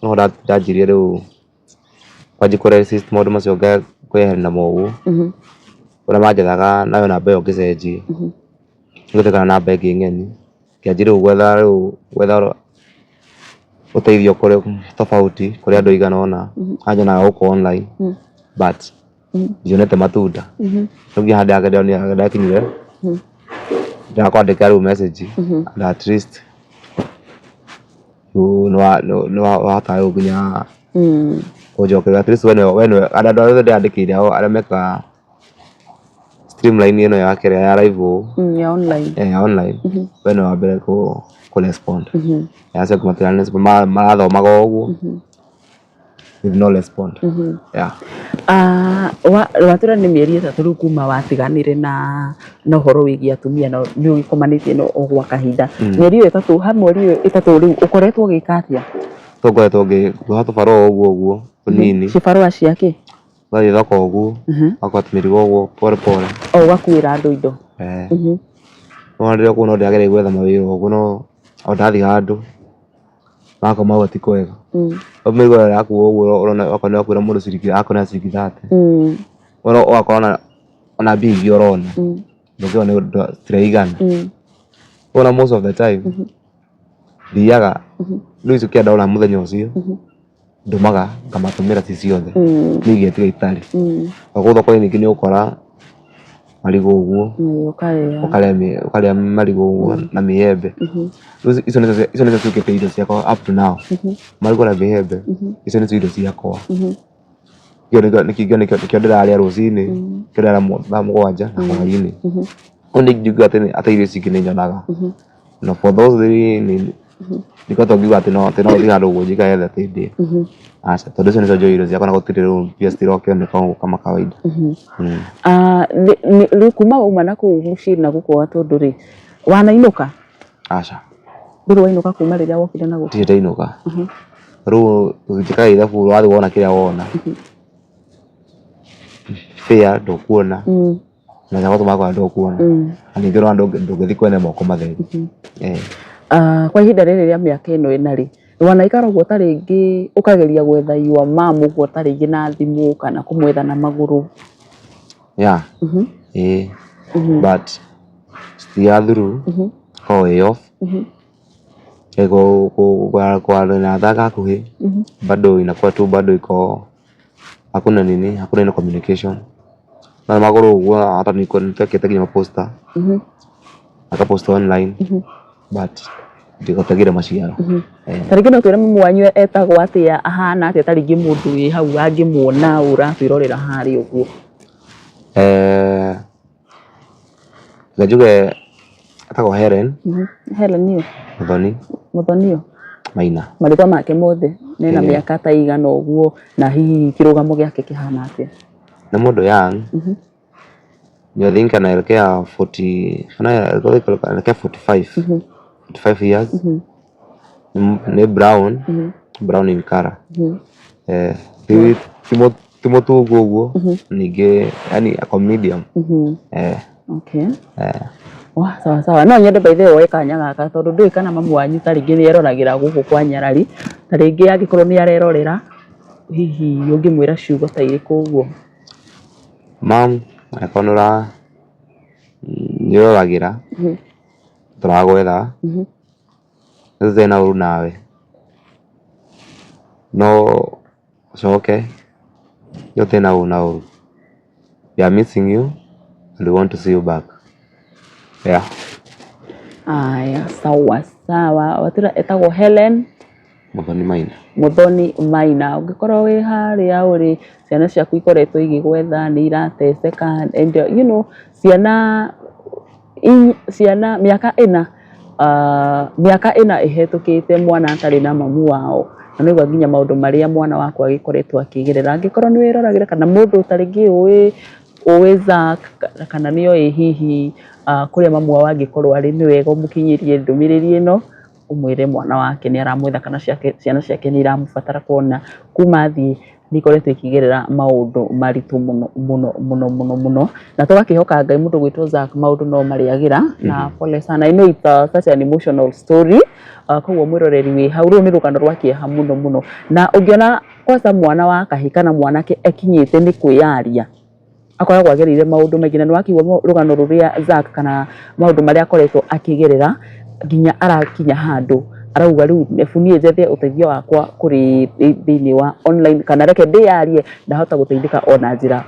S1: noho ndanjirie rĩu kwanjia kũ resist maũndũ macio, kwĩyeheria namo ũguo. Ũrĩa manjethaga nayo namba ĩyo ngĩcenjia, ngĩtuĩka na namba ĩngĩ ng'eni, ngĩanjia rĩu gwetha ũteithio kũrĩ tofauti kũrĩ andũ aigana ũna anyonaga gũkũ online, but ndionete matunda. Rĩu nginya handũ ndakinyire ndakwandĩkĩra rĩu message, and at least rĩu nĩ wahota rĩu nginya kũnjokeria. At least we nĩwe andũ arĩa othe ndĩrandĩkĩire, arĩa mekaga streamline ĩno ya kĩrĩa ya live ũũ.
S2: Ya online.
S1: Ya online, we nĩwe wa mbere kũ respond. Acio angĩ matira respond, marathomaga o ũguo with no respond, yeah.
S2: Ah, watwĩra nĩ mĩeri 3 rĩu kuma watiganire na ũhoro wĩgiĩ atumia, na nĩ ũgĩkomanĩtie no o gwa kahinda. Mĩeri ĩyo 3, ha mweri ĩyo 3 rĩu ũkoretwo ũgĩka atĩa?
S1: Tũngoretwo ngĩoha tũbarũa o ũguo ũguo tũnini.
S2: Cibarũa ciake?
S1: Ũgathiĩ thoko ũguo, ũgakua tũmĩrigo ũguo pole pole.
S2: O ũgakuĩra andũ indo?
S1: Eh. No rĩrĩa kũu no ndĩrageria gwetha mawĩra ũguo, no o ndathiĩ handũ magakoma ũguo ti kwega. Mĩrigo ĩyo yakuo ũguo ũrona okorwo nĩ wakuĩra mũndũ ciringi, akorwo nĩ ciringi 30, ũgakora ona mbia ingĩ ũrona ndũngĩona nĩ citiraigana. Ũkona most of the time thiaga rĩu icio kĩrĩa ndona mũthenya ũcio ndũmaga ngamatũmĩra ci ciothe, niĩ igetiga itarĩ. Na kũu thoko-inĩ ningĩ nĩ ũgũkora marigũ ũguo.
S2: Ũkarĩa.
S1: Ũkarĩa marigũ ũguo na mĩembe. Rĩu icio nĩcio ciũkĩte irio ciakwa up to now, marigũ na mĩembe, icio nĩcio irio ciakwa. Nĩkĩo ndĩrarĩa rũcinĩ, nĩkĩo ndĩrarĩa thaa 7 na hwaĩ-inĩ. No nĩ ingiuga atĩ irio ici ingĩ nĩ nyonaga na for those three nĩ ndikoretwo ngiuga atĩ no thiĩ handũ ũguo njikare thĩ atĩ ndĩe, aca, tondũ icio nĩcio njũĩ irio ciakwa na gũtirĩ rĩu mbia citirokĩoneka ũguo kama kawaida.
S2: Ah, rĩu kuma wauma na kũu mũciĩ na gũkũ Gatũndũ rĩ, wanainũka?
S1: Aca.
S2: Ndũrĩ wainũka kuma rĩrĩa wokire na gũkũ?
S1: Ndirĩ ndainũka. Rĩu njĩkaga ithabu, wathiĩ wona kĩrĩa wona, fare ndũkuona na gĩa gũtũma ndũkuona, na ningĩ ũrona ndũngĩthiĩ kwene moko matheri.
S2: Ah, kwa ihinda rĩrĩ rĩa mĩaka ĩno 4 rĩ, wanaikara ũguo ta rĩngĩ ũkageria gwetha your mum ũguo ta rĩngĩ na thimũ kana kũmwetha na magũrũ?
S1: Yeah, ĩĩ, but citiathiaga through, ĩkoragwo ĩ off. Kwa nataka hakuhĩ bado inakuwa tu bado iko hakuna nini, hakuna ino communication na magũrũ ũguo. Hata niko nĩtwekĩte nginya poster, akapost online, but ndigotagire maciaro.
S2: Ta rĩngĩ no twĩre mamu wanyu etagwo atĩa, ahana atĩa, ta rĩngĩ mũndũ wĩ hau angĩmuona ũratwĩrorera harĩa ũguo?
S1: Reke njuge etagwo Helen.
S2: Helen nĩyo?
S1: Muthoni.
S2: Muthoni ũ?
S1: Maina.
S2: Marĩtwa make mothe, nena mĩaka ta igana ũguo, na hihi kĩrũgamo gĩake kĩhana atĩa?
S1: Nĩ mũndũ young. I think anaelekea 40, anaelekea 45, 45 years. Nĩ brown, brown in color. Ti mũtungu ũguo ningĩ, yani ako medium.
S2: Okay. Wah, sawa sawa. No nyende by the way woe kanya gaka tondũ ndũĩ kana mamu wanyu ta rĩngĩ nĩ eroragĩra gũkũ kwa Nyarari, ta rĩngĩ angĩkorwo nĩ arerorera, hihi ũngĩmwĩra ciugo ta irĩkũ ũguo?
S1: Mam, angĩkorwo nĩ ũroragĩra, tũragwetha, tũtirĩ na ũru nawe, no ũcoke tũtirĩ na ũru na ũru. We are missing you and we want to see you back. Yeah.
S2: Aya, sawa sawa. Watwĩra etagwo Helen
S1: Muthoni Maina.
S2: Muthoni Maina. Ũngĩkorwo wĩ harĩa ũrĩ, ciana ciaku ikoretwo igĩgwetha, nĩ irateceka, and ciana ciana mĩaka 4, mĩaka 4 ĩhetũkĩte mwana atarĩ na mamu wao. Na nĩaigua nginya maũndũ marĩa mwana wakwa agĩkoretwo akĩgerera. Angĩkorwo nĩ wĩroragĩra kana mũndũ ta rĩngĩ ũĩ ũĩ Zack kana nĩ oĩ hihi kũrĩa mamu wao angĩkorwo arĩ, nĩ wega ũmũkinyĩrie ndũmĩrĩri ĩno, ũmwĩre mwana wake nĩ aramwetha kana ciana ciake nĩ iramũbatara kuona kuma athiĩ nĩ ikoretwo ikĩgerera maũndũ maritũ mũno mũno mũno mũno mũno, na tũgakĩhoka Ngai mũndũ gwĩtwo Zack maũndũ no marĩagĩra. Na pole sana, I know it's such an emotional story. Koguo mwĩroreri wĩ hau, rũrũ nĩ rũgano rwa kĩeha mũno mũno, na ũngĩona kwanza mwana wa kahĩĩ kana mwanake ekinyĩte nĩ kwĩyaria, akoragwo agereire maũndũ maingĩ, na nĩ wakĩigua rũgano rũrĩa Zack kana maũndũ marĩa akoretwo akĩgerera nginya arakinya handũ arauga rĩu ebu niĩ njethe ũteithio wakwa kũrĩ thĩinĩ wa online, kana reke ndĩyarie, ndahota gũteithĩka ona njĩra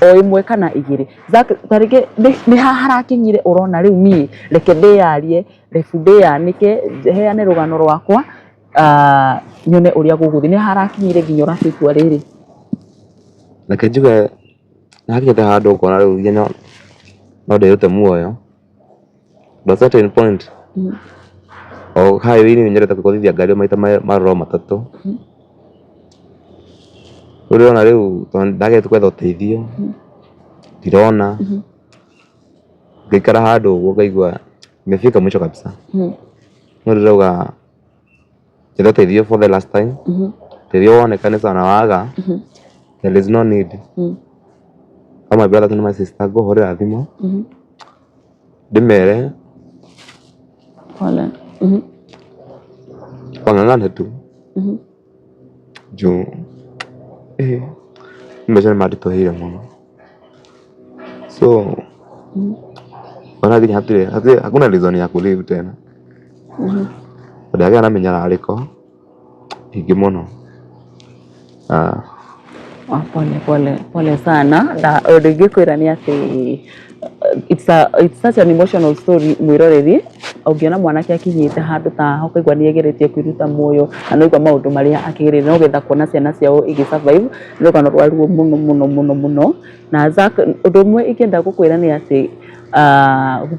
S2: o ĩmwe kana igĩrĩ. Zack, ta rĩngĩ nĩ ha harakinyire ũrona rĩu niĩ reke ndĩyarie, rebu ndĩyanĩke, heane rũgano rwakwa, nyone ũrĩa gũgũthiĩ, nĩ harakinyire nginya ũratua itua rĩrĩ?
S1: Reke njuge nĩ hakinyĩte handũ ũkona rĩu nginya no ndĩrute muoyo. At a certain point o highway-inĩ nyendete kũgũthithia ngari maita maroro matatũ. Rĩu ndĩrona rĩu tondũ ndageretie gwetha ũteithio ndirona, ngaikara handũ ũguo ngaigua nimefika mwisho kabisa. No ndĩrauga njethe ũteithio for the last time, ũteithio woneka nĩ sawa na waga there is no need. All my brothers and my sister ngũhũrĩra thimũ ndĩmere
S2: Pole.
S1: Wang'ang'ane tu juu mbeca nĩ manditũhĩire mũno, so ona nginya hatirĩ hatirĩ hakuna reason ya kulive tena, tondũ ndagĩa na mĩnyararĩko mĩingĩ mũno.
S2: Oh, pole pole pole sana. Na ũndũ ingĩkwĩra nĩ atĩ it's such an emotional story, mwĩroreri. Ũngĩona mwanake akinyĩte handũ ta haha ũkaigua nĩ ageretie kwĩruta muoyo na nĩ waigua maũndũ marĩa akĩgereire no getha kuona ciana ciao igĩ survive, nĩ rũgano rwa ruo mũno mũno mũno mũno. Na Zack, ũndũ ũmwe ingĩenda gũkwĩra nĩ atĩ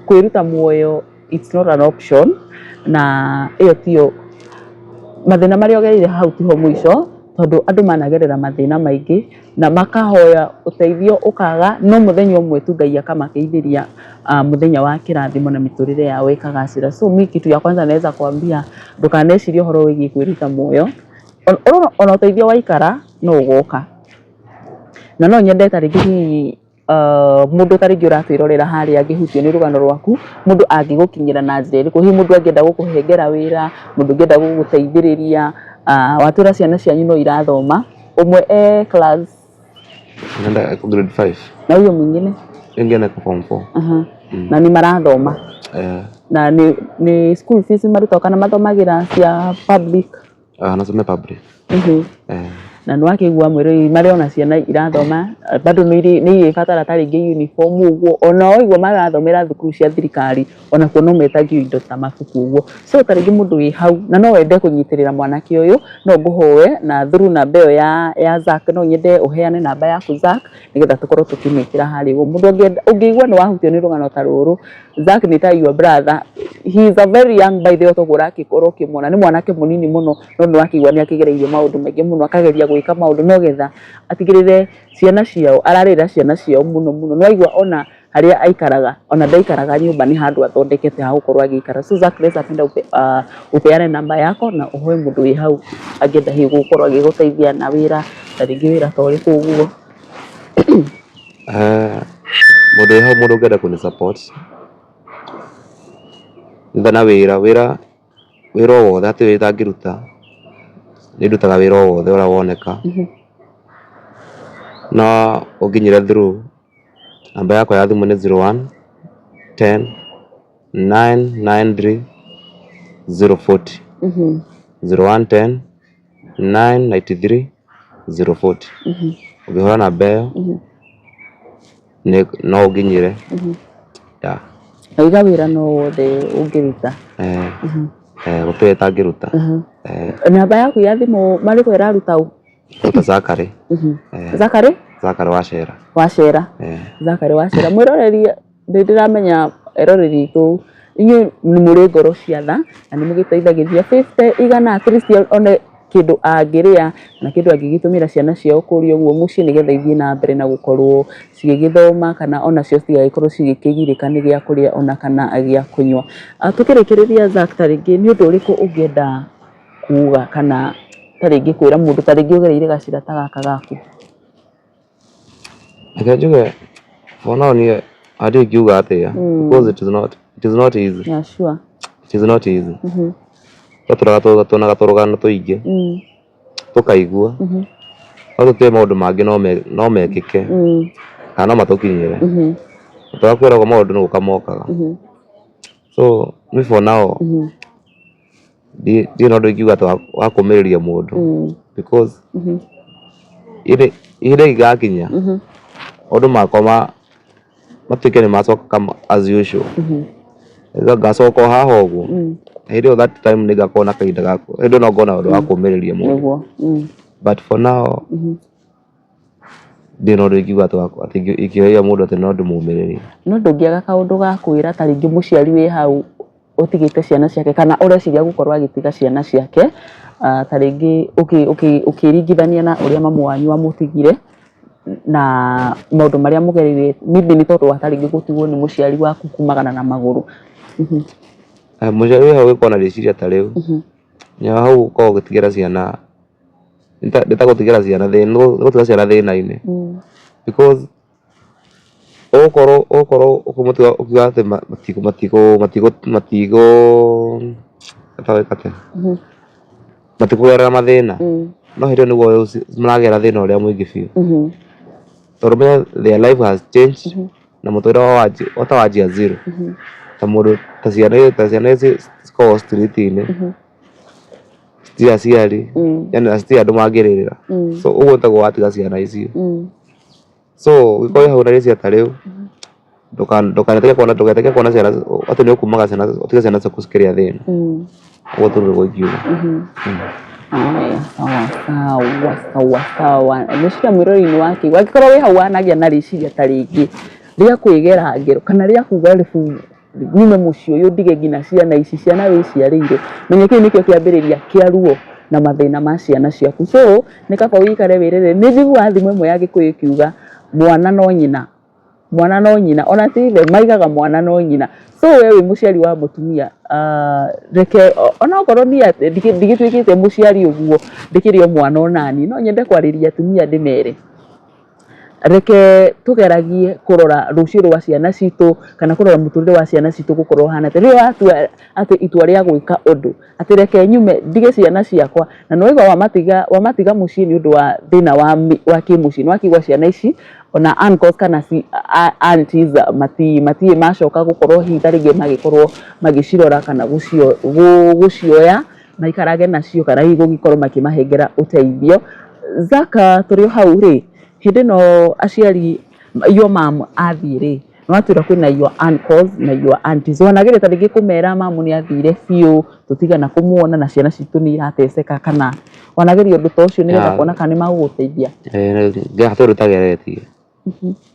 S2: kwĩruta muoyo it's not an option, na ĩyo tiyo mathĩna marĩa ũgereire hau tiho mũico, tondũ andũ managerera mathĩna maingĩ na makahoya ũteithio ũkaga, no mũthenya ũmwe tu Ngai akamateithĩria, mũthenya wa kĩrathimo na mĩtũrĩre yao ĩkagacĩra. So mi kitu ya kwanza naweza kuambia, ndũkanecirie ũhoro wĩgiĩ kwĩruta muoyo. Ona ũteithio waikara no ũgoka, na no nyende ta rĩngĩ hihi mũndũ ta rĩngĩ ũratwĩrorera harĩa angĩhutio nĩ rũgano rwaku, mũndũ angĩgũkinyĩra na njĩra ĩrĩkũ? Hihi mũndũ angĩenda gũkũhengera wĩra, mũndũ ũngĩenda gũgũteithĩrĩria, watwĩra ciana cianyu no irathoma, ũmwe e class
S1: Naenda grade 5.
S2: Na huyo mwingine?
S1: Ingine eko form 4.
S2: Na nĩ marathoma?
S1: Eh.
S2: Na nĩ school fees marutaga kana mathomagĩra cia public?
S1: Nasomea public. Eh.
S2: Na nĩ wakĩigua mwĩrĩ marĩ ona ciana irathoma bado nĩ irĩbatara ta rĩngĩ uniform ũguo, ona waigua marathomera thukuru cia thirikari onakuo no metagio indo ta mabuku ũguo. So ta rĩngĩ mũndũ wĩ hau na no wende kũnyitĩrĩra mwanake ũyũ, no ngũhoe na through namba ĩyo ya Zack, no nyende ũheane namba yaku Zack, nĩgetha tũkorwo tũkĩmĩkĩra harĩa ũguo. Mũndũ ũngĩigua nĩ wahutio nĩ rũgano ta rũrũ, Zack nĩ ta your brother, he is a very young by the way, toguo ũragĩkorwo ũkĩmuona nĩ mwanake mũnini mũno, no nĩ wakĩigua nĩ akĩgereirie maũndũ maingĩ mũno, akageria gwĩka maũndũ no getha atigĩrĩre ciana ciao, ararĩrĩra ciana ciao mũno mũno. Nĩ waigua ona harĩa aikaraga, ona ndaikaraga nyũmba, nĩ handũ athondekete ha gũkorwo agĩikara. So Zack, naweza penda upeane namba yako na ũhoe mũndũ wĩ hau angĩenda hihi gũkorwo agĩgũteithia na wĩra, ta rĩngĩ wĩra ta ũrĩkũ ũguo.
S1: Mũndũ wĩ hau, mũndũ ũngĩenda kũni support nda na wĩra wĩra wĩra o wothe, hatirĩ wĩra itangĩruta, nĩ ndutaga wĩra o wothe ũrĩa woneka, no ũnginyĩre through namba yakwa ya thimũ nĩ 01 10 993 040, 01 10 993 040. Ũngĩhũra namba ĩyo no ũnginyĩre, yeah.
S2: Wauga wĩra no wothe ũngĩruta?
S1: Eh, gũtirĩ itangĩruta.
S2: Namba yaku ya thimũ marĩkũ ĩraruta ũ?
S1: Ruta Zakary.
S2: Zakary?
S1: Zakary Wacera.
S2: Wacera.
S1: Eh.
S2: Zakary Wacera. Mwĩroreri, nĩ ndĩramenya eroreri aitũ inyuĩ nĩ mũrĩ ngoro cia tha na nĩ mũgĩteithagĩrĩria 50 igana at least one. Kĩndũ angĩrĩa na kĩndũ angĩgĩtũmĩra ciana ciao kũrĩa ũguo mũciĩ, nĩgetha ithiĩ na mbere na gũkorwo cigĩgĩthoma, kana onacio citigagĩkorwo cigĩkĩgirĩka nĩ gĩa kũrĩa ona kana gĩa kũnyua. Tũkĩrĩkĩrĩria, Zack, ta rĩngĩ nĩ ũndũ ũrĩkũ ũngĩenda kuga, kana ta rĩngĩ kwĩra mũndũ ta rĩngĩ ũgereire gacĩra ta gaka gaku?
S1: Reke njuge, for now niĩ hatirĩ ingiuga atĩa, because it is not easy. It is not easy. Tũraga tuonaga tũrũgano tũingĩ, tũkaigua, no tũtiũĩ maũndũ mangĩ no mekĩke kana no matũkinyĩre. Tũgakwĩragwo maũndũ nĩ gũka mokaga. So me, for now, ndirĩ na ũndũ ingiuga atĩ wa kũũmĩrĩria mũndũ, because ihinda rĩngĩgakinya maũndũ makwa matuĩke nĩ macoka kama as usual, ngacoka o haha ũguo, hĩndĩ ĩyo, that time, nĩ ngakorwo na kahinda gakwa, hĩndĩ ĩyo no ngorwo na ũndũ wa kũũmĩrĩria mũndũ. But for now, ndirĩ na ũndũ ingiuga atĩ ingĩũria mũndũ atĩ no ndĩmũũmĩrĩrie.
S2: No ndũngĩaga kaũndũ ga kwĩra ta rĩngĩ mũciari wĩ hau ũtigĩte ciana ciake, kana ũreciria gũkorwo agĩtiga ciana ciake, ta rĩngĩ ũkĩringithania na ũrĩa mamu wanyu amũtigire na maũndũ marĩa mũgereire, maybe nĩ tondũ wa ta rĩngĩ gũtigwo nĩ mũciari waku kumagana na magũrũ?
S1: Mũciari wĩ hau ũgĩkorwo na rĩciria ta rĩu, nĩ hau ũkoragwo ũgĩtigĩra ciana, nĩ ta gũtigĩra ciana thĩna, nĩ gũtiga ciana thĩna-inĩ, because ũgũkorwo ũkĩmũtiga ũkiuga atĩ matikũ matikũ matikũ matikũ atĩa, matikũgerera mathĩna, no hĩndĩ ĩyo nĩguo maragera thĩna ũrĩa mũingĩ biũ, tondũ menya their life has changed na mũtũrĩre wao ota wanjia zero, ta mũndũ ta ciana ici cikoragwo street-inĩ, citirĩ aciari, yani na citirĩ andũ mangĩrĩrĩra. So ũguo nĩtaguo watiga ciana icio. So ũngĩkorwo wĩ hau na rĩciria ta rĩu, ndũkanetĩkie kuona ciana atĩ nĩ ũkumaga ciana ũtige ciana ciaku cikĩrĩa thĩna. Ũguo tu nĩguo ingiuga.
S2: Haya, sawa sawa sawa sawa. Ngwĩciria mwĩroreri-inĩ wa Kĩigua, angĩkorwo wĩ hau wanagĩa na rĩciria ta rĩngĩ rĩa kwĩgera ngero, kana rĩa kuga rĩbu nyume mũciĩ ũyũ, ndige nginya ciana ici, ciana wĩciarĩire, menya kĩu nĩkĩo kĩambĩrĩria kĩa ruo na mathĩna ma ciana ciaku. So nĩ kaba ũikare wĩrere. Nĩ njiguaga thimũ ĩmwe ya Gĩkũyũ ĩkiuga, "Mwana no nyina, mwana no nyina," ona ti ithe maigaga, "Mwana no nyina." So we wĩ mũciari wa mũtumia, reke onokorwo niĩ ndigĩtuĩkĩte mũciari ũguo, ndĩkĩrĩ o mwana onani, no nyende kwarĩria atumia ndĩmere, reke tũgeragie kũrora rũciũ rwa ciana citũ, kana kũrora mũtũrĩre wa ciana citũ gũkorwo ũhana atĩa. Rĩrĩa watua atĩ itua rĩa gwĩka ũndũ atĩ reke nyume ndige ciana ciakwa, na nĩ waigua wamatiga mũciĩ nĩ ũndũ wa thĩna wa kĩmũciĩ, nĩ wakĩigua ciana ici ona uncles kana aunties matirĩ macoka gũkorwo hihi ta rĩngĩ magĩkorwo magĩcirora, kana gũcioya maikarage nacio, kana hihi gũgĩkorwo makĩmahengera ũteithio. Zaka, tũrĩ o hau rĩ, hĩndĩ ĩno aciari, your mom athiĩ rĩ, nĩ watwĩra kwĩna your uncles na your aunties, wanageria ta rĩngĩ kũmera mamu nĩ athire biũ, tũtigana kũmuona na ciana citũ nĩ irateceka, kana wanageria ũndũ ta ũcio nĩgetha kuona kana nĩ magũgũteithia?
S1: Hatirĩ ũtageretie,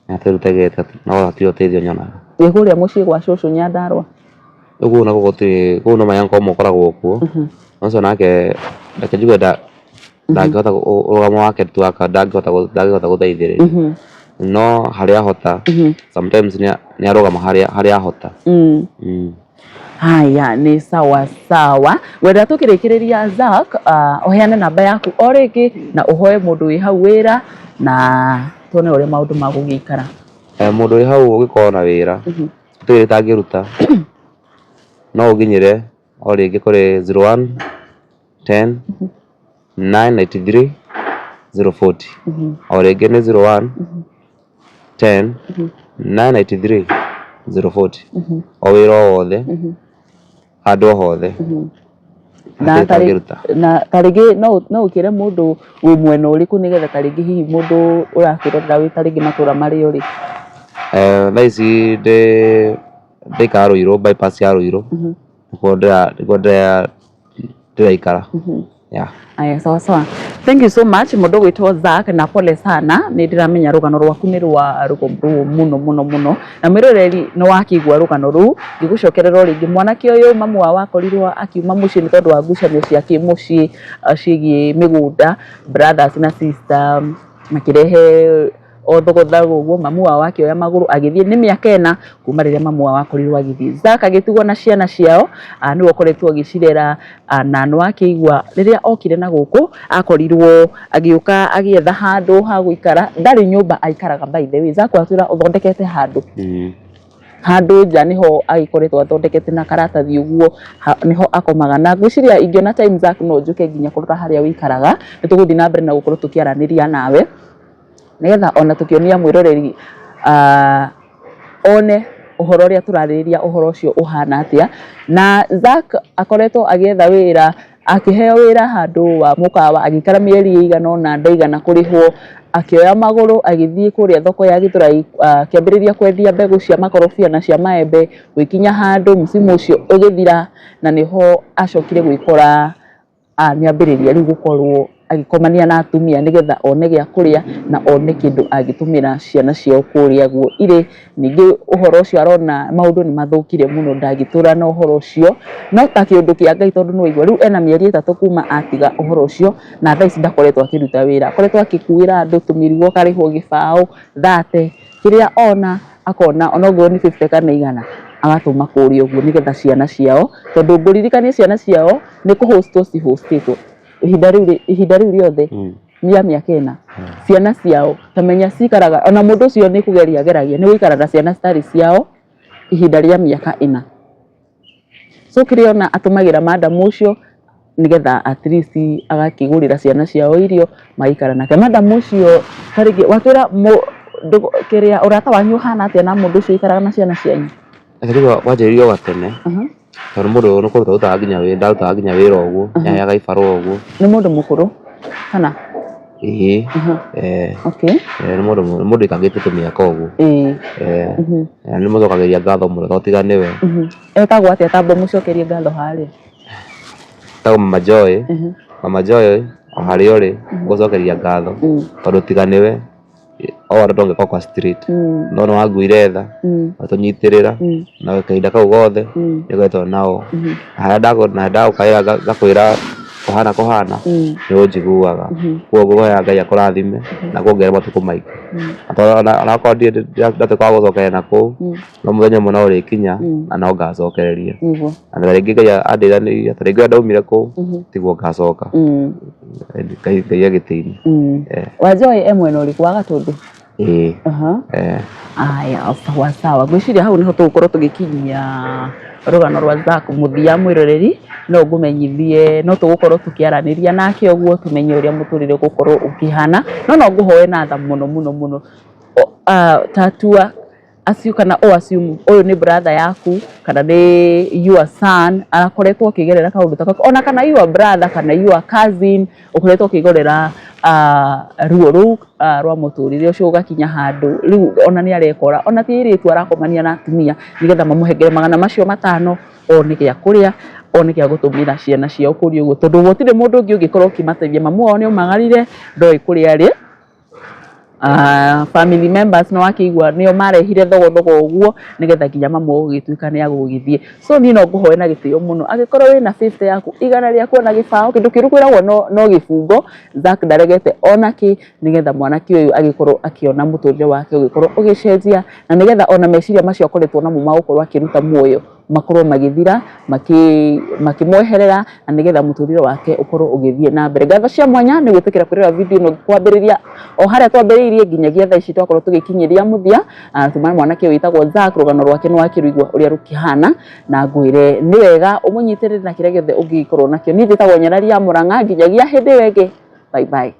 S1: hatirĩ ũtageretie, no hatirĩ ũteithio nyonaga.
S2: Wĩ kũrĩa mũciĩ gwa cũcũ Nyandarũa?
S1: Ũguo nakuo gũtirĩ, kũu no my uncle ũmwe ũkoragwo kuo, na ũcio nake, reke njuge, ndangĩhota rũgamo wake tu ndangĩhota gũteithĩrĩria, no harĩa ahota, sometimes nĩ arũgama harĩa ahota.
S2: Haya, nĩ sawa sawa. Ngwenda tũkĩrĩkĩrĩria, Zack, ũheane namba yaku o rĩngĩ na ũhoe mũndũ wĩ hau wĩra, na tuone ũrĩa maũndũ magũgĩikara.
S1: Mũndũ wĩ hau ũngĩkorwo na wĩra gũtirĩ ũtangĩruta, no ũnginyĩre o rĩngĩ kũrĩ 01 10 993 040. O rĩngĩ nĩ 01 10 993 040. O wĩra o wothe, handũ o hothe,
S2: Na
S1: hatirĩ ũtangĩruta.
S2: Na ta rĩngĩ no ũkĩre mũndũ wĩ mwena ũrĩkũ, nĩgetha ta rĩngĩ hihi mũndũ ũrakĩrorera wĩ ta rĩngĩ matũra marĩa ũrĩ?
S1: Thaa ici ndĩ ndĩikara Ruiru, bypass ya Ruiru, nĩkuo ndĩraikara. Yeah.
S2: Aya, sawa sawa. Thank you so much mundu gwitwo Zack, na pole sana. Ni ndiramenya rugano rwaku ni rwa rugo ruo muno muno muno, na mwiroreri ni wakigua rugano ruu. Ngigucokerera o ringi, mwanake uyu mamu wao akorirwo akiuma mucii ni tondu wa ngucanio cia kimucii cigie migunda, brothers na sister makirehe o thogothago ũguo. Mamu wao akĩoya magũrũ agĩthiĩ. Nĩ mĩaka 4 kuma rĩrĩa mamu wao akorirwo agĩthiĩ. Zack agĩtigwo na ciana ciao, nĩwe ũkoretwo agĩcirera, na nĩ wakĩigua rĩrĩa okire na gũkũ akorirwo agĩũka agĩetha handũ ha gũikara. Ndarĩ nyũmba aikaraga. By the way, Zack, atwĩra ũthondekete handũ handũ nja, niho agĩkoretwo athondekete na karatathi ũguo, niho akomaga. Na ngwĩciria ingĩona time, Zack, no njũke nginya kũrora harĩa wĩikaraga. Nĩ tũgũthiĩ na mbere na gũkorwo tũkĩaranĩria nawe nĩgetha ona tũkĩonia mwĩroreri one ũhoro ũrĩa tũrarĩrĩria, ũhoro ũcio ũhana atĩa. Na Zack akoretwo agĩetha wĩra, akĩheo wĩra handũ wa mũkawa, agĩikara mĩeri ĩigana ũna ndaigana kũrĩhwo. Akĩoya magũrũ agĩthiĩ kũrĩa thoko ya Gĩthũrai, akĩambĩrĩria kwendia mbegũ cia makorobia na cia maembe. Gũgĩkinya handũ msimu ũcio ũgĩthira, na nĩho acokire gwĩkora nĩ ambĩrĩria rĩu gũkorwo agĩkomania na atumia nĩgetha one gĩa kũrĩa na one kĩndũ angĩtũmĩra ciana ciao kũrĩa guo irĩ. Ningĩ ũhoro ũcio arona maũndũ nĩ mathũkire mũno, ndangĩtũra na ũhoro ũcio, no ta kĩũndũ kĩa Ngai, tondũ nĩ waigua rĩu ena mĩeri 3 kuma atiga ũhoro ũcio, na thaa ici ndakoretwo akĩruta wĩra, akoretwo akĩkuĩra andũ tũmĩrigo, akarĩhwo gĩbaũ thate, kĩrĩa ona akona onokorwo nĩ 50 kana 100 agatũma kũrĩa ũguo nĩgetha ciana ciao, tondũ ngũririkanie ciana ciao nĩ kũhostwo cihostĩtwo ihinda rĩu rĩothe rĩa mĩaka 4. Ciana ciao tamenya cikaraga ona mũndũ ũcio nĩ kũgeria ageragia nĩ gũikara na ciana citarĩ ciao ihinda rĩa mĩaka 4. So kĩrĩa ona atũmagĩra madam ũcio nĩgetha at least agakĩgũrĩra ciana ciao irio, magaikara nake madam ũcio. Tarĩngĩ watwĩra kĩrĩa ũrata wanyu ũhana atĩa na mũndũ ũcio ũikaraga na ciana cianyu?
S1: Rĩu wanjĩrĩirie o gatene, tondũ mũndũ ũyũ nĩ kũruta arutaga nginya wĩra, ndarutaga nginya wĩra ũguo, nĩaheaga ibarũa ũguo.
S2: Nĩ mũndũ mũkũrũ kana?
S1: Ĩĩ. Nĩ mũndũ nĩ mũndũ ũikangĩte tũmĩaka ũguo. Nĩ mũcokagĩria ngatho mũno tondũ tiga nĩwe.
S2: Etagwo atĩa? Tamba mũcokerie ngatho harĩa.
S1: Etagwo Mama Joy. Mama Joy, o harĩa ũrĩ, ngũcokeria ngatho tondũ tiga nĩwe o andũ tũngĩkorwo kwa street, no nĩ wanguire tha, ũgatũnyitĩrĩra na kahinda kau gothe nĩ ũkoretwo nao. Harĩa ndagũkaĩra ngakwĩra kũhana kũhana, nĩ ũnjiguaga. Koguo ngũhoya Ngai akũrathime na akuongerere matukũ maingĩ. Onakorwo ndirĩ ndatuĩka wa gũcokeria na kũu, no mũthenya ũmwe no ũrĩkinya na no ngacokereria. Na rĩngĩ Ngai andeithanirie, ta rĩngĩ ũrĩa ndaumire kũu tiguo ngacoka. Ngai Ngai agĩteithie.
S2: Wanjoy e mwena ũrĩkũ wa Gatũndũ?
S1: Ĩĩ.
S2: Aya, sawa sawa. Ngwĩciria hau niho tũgũkorwo tũgĩkinyia rũgano rwa Zack mũthia. Mwĩroreri, no ngũmenyithie no tũgũkorwo tũkĩaranĩria nake ũguo tũmenye ũrĩa mũtũrĩre ũgũkorwo ũkĩhana, no no ngũhoe na tha mũno mũno mũno, tatua acio kana o assume ũyũ nĩ brother yaku kana nĩ your son arakoretwo akĩgerera kaũndũ ta kau, ona kana your brother kana your cousin ũkoretwo ũkĩgerera ruo rũu rwa mũtũrĩre ũcio, ũgakinya handũ rĩu ona nĩ arekora ona ti airĩtu arakomania na atumia nĩgetha mamũhengere 500 one gĩa kũrĩa, one gĩa gũtũmĩra ciana ciao kũrĩa ũguo, tondũ gũtirĩ mũndũ ũngĩ ũngĩkorwo ũkĩmateithia. Mamu wao nĩ aumagarire, ndoĩ kũrĩa arĩ. Family members no akĩigua nĩo marehire thogothogo ũguo nĩgetha nginya mamu gũgĩtuĩka nĩ agũgĩthiĩ. So niĩ no ngũhoe na gĩtĩo mũno, angĩkorwo wĩna 50 yaku, 100 rĩaku, ona gĩbaũ, kĩndũ kĩũru kwĩragwo no gĩbungo. Zack ndaregete ona kĩ nĩgetha mwanake ũyũ agĩkorwo akĩona mũtũrĩre wake ũgĩkorwo ũgĩcenjia, na nĩgetha ona meciria macio akoretwo namo ma gũkorwo akĩruta muoyo makorwo magĩthira makĩmweherera, na nĩgetha mũtũrĩre wake ũkorwo ũgĩthiĩ na mbere. Ngatho cia mwanya nĩ gwĩtĩkĩra kwĩrora video ĩno kwambĩrĩria o harĩa twambĩrĩirie nginyagia thaa ici twakorwo tũgĩkinyĩria mũthia. Tuma mwanake ũyũ wĩtagwo Zack, rũgano rwake nĩ wakĩrũigua ũrĩa rũkĩhana, na ngwĩre nĩ wega ũmũnyitĩrĩre na kĩrĩa gĩothe ũngĩgĩkorwo nakĩo. Niĩ njĩtagwo Nyarari ya Mũrang'a, nginyagia hĩndĩ ĩyo ĩngĩ, bye bye.